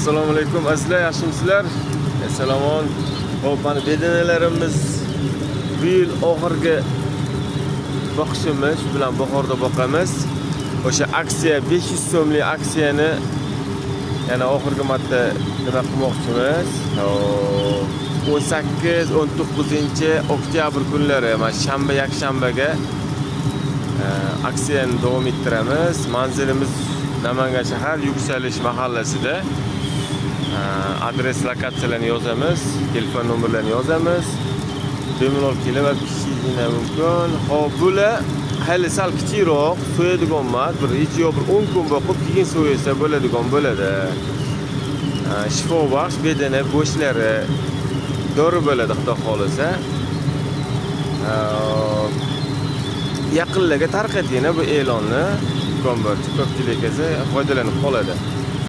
Assalomu alaykum azizlar, yaxshimisizlar? Salomon. Xo'p, mana bedanalarimiz bu yil oxirgi boqishimiz, shu bilan bahorda boqamiz. O'sha aksiya 500 so'mlik aksiyani yana oxirgi marta nima qilmoqchimiz. Xo'p, 18, 19 oktyabr kunlari, mana shanba, yakshanbaga aksiyani davom ettiramiz. Manzilimiz Namangan shahar Yuksalish mahallasida. Adres, lokatsiyalarni yozamiz, telefon nomerlarini yozamiz. Bemalol kelib olib ketishingiz mumkin. Xo'p, bular hali sal kichikroq, so'yadigan emas, bir hech yo'q bir 10 kun boqib, keyin so'ysa bo'ladigan bo'ladi. Shifobaxsh bedana go'shtlari dori bo'ladi, xudo xolasa. Yaqinlarga tarqating bu e'lonni, imkon boricha ko'pchilik kelsa foydalanib qoladi.